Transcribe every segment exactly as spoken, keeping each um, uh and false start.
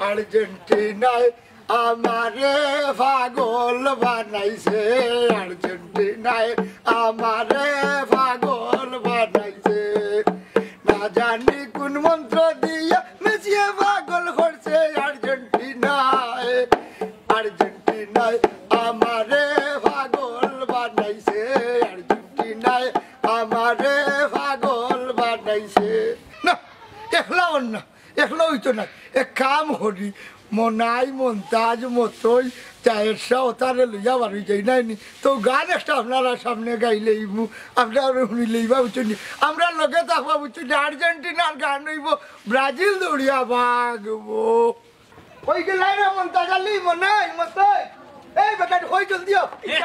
আর্জেন্টিনায় আমারে পাগল বানাইছে, আর্জেন্টিনায় আমারে পাগল বানাইছে। না জানি কোন মন্ত্র দিয়া মেসিয়ে পাগল করছে আর্জেন্টিনায়। আর্জেন্টিনায় আমারে পাগল বানাইছে, আর্জেন্টিনায় আমারে পাগল বানাইছে। না, একলা অর না, একলা অইতো না। এক কাম করি, মনাই, মন্তাজ, মতই, জায়েদ শাহ, অতারে লইয়া বারই যাই নায় নি। তো গান একটা আপনারার সামনে গাইলেইমু, আপনারা হুনিলেইবা, বুঝছইন নি? আমরার লগে থাকবা, বুঝছইন নি? আর্জেন্টিনার গান অইবো, ব্রাজিল দৌড়িয়া ভাগবো। কই গেলায় রে মন্তাজ আলী, মনাই, মতই? এই বেটা, কই জলদি আও। এ?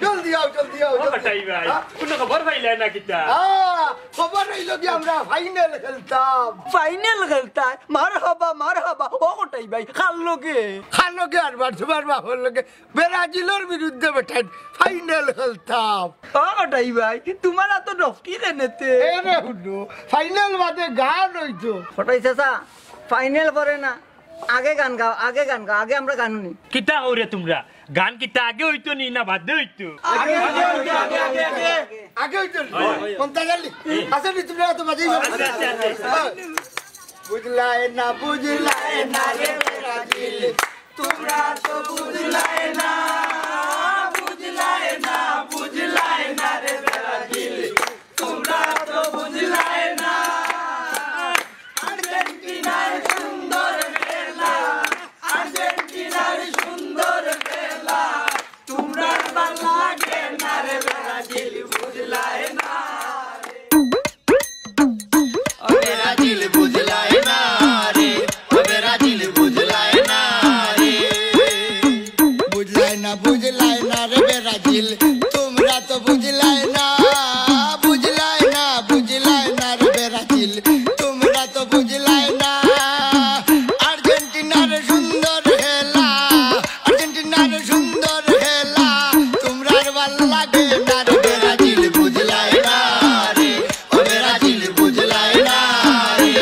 জলদি আও, জলদি আও, ও জলদি। কটাই ভাই, হ্যাঁ? কুনু খবর পাইলায় না কিতা? হ্যাঁ, খবর অইলো কি আমরা ফাইনাল খেলতাম। ফাইনাল খেলতায়? মারহাবা, মারহাবা। ও কটাই ভাই, কার লগে? কার লগে আর মার, তুমার বাপর লগে। ব্রাজিলর বিরুদ্ধে বেটাইন ফাইনাল খেলতাম। ও কটাই ভাই, তুমার অত ডফকি কেনেতে? এরে হুনো, ফাইনাল বাদে গান অইতো। কটাই চাচা, ফাইনাল পরে না, আগে গান গাও, আগে গান গাও, আগে আমরা গান হুনি। কিতা কও রে তুমরা? গান কিতা আগে অইতো নি না বাদে অইতো? আগে অইতো নি? মন্তাজ আলী, আছে নি তুমরা তো বাজেই? আছে, আছে, আছে। বুঝলায় না, বুঝলায় না রে ব্রাজিল, তুমরা তো বুঝলায় না, বুঝলায় না, বুঝলায় না রে ব্রাজিল, তুমরা তো বুঝলায় না। আর্জেন্টিনার সুন্দর খেলা, আর্জেন্টিনার সুন্দর খেলা, তুমরার ভালা লাগে না রে ব্রাজিল, বুঝলায় না। ও ব্রাজিল বুঝলায় না রে, ও ব্রাজিল বুঝলায় না রে। বুঝলায় না, বুঝলায় না রে ব্রাজিল, তুমরা তো বুঝলায় না, বুঝলায় না, বুঝলায় না রে ব্রাজিল, তুমরা তো বুঝলায় না। আর্জেন্টিনার সুন্দর খেলা, আর্জেন্টিনার সুন্দর খেলা, তুমরার ভালা লাগে না রে ব্রাজিল বুঝলায় না রে, ও ব্রাজিল বুঝলায় না রে।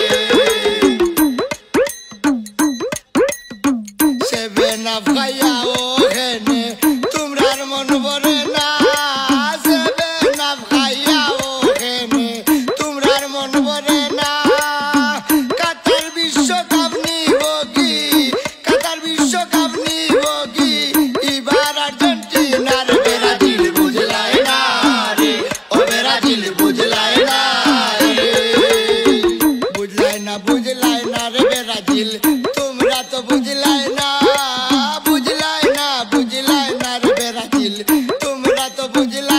সেভেন আপ খাইয়া ও খেনে, তুমরার মন ভরে না। সেভেন আপ খাইয়া ও খেনে, তুমরার মন ভরে না। কাতার বিশ্বকাপ নিবো কি, কাতার বিশ্বকাপ নিবো কি, ইবার আর্জেন্টিনার ব্রাজিল বুঝলায় না রে, ও ব্রাজিল বুঝলায় না রে। বুঝলায় না, বুঝলায় না রে ব্রাজিল, তুমরা তো বুঝলায় না, বুঝলায় না, বুঝলায় না রে ব্রাজিল, তুমরা তো বুঝলায়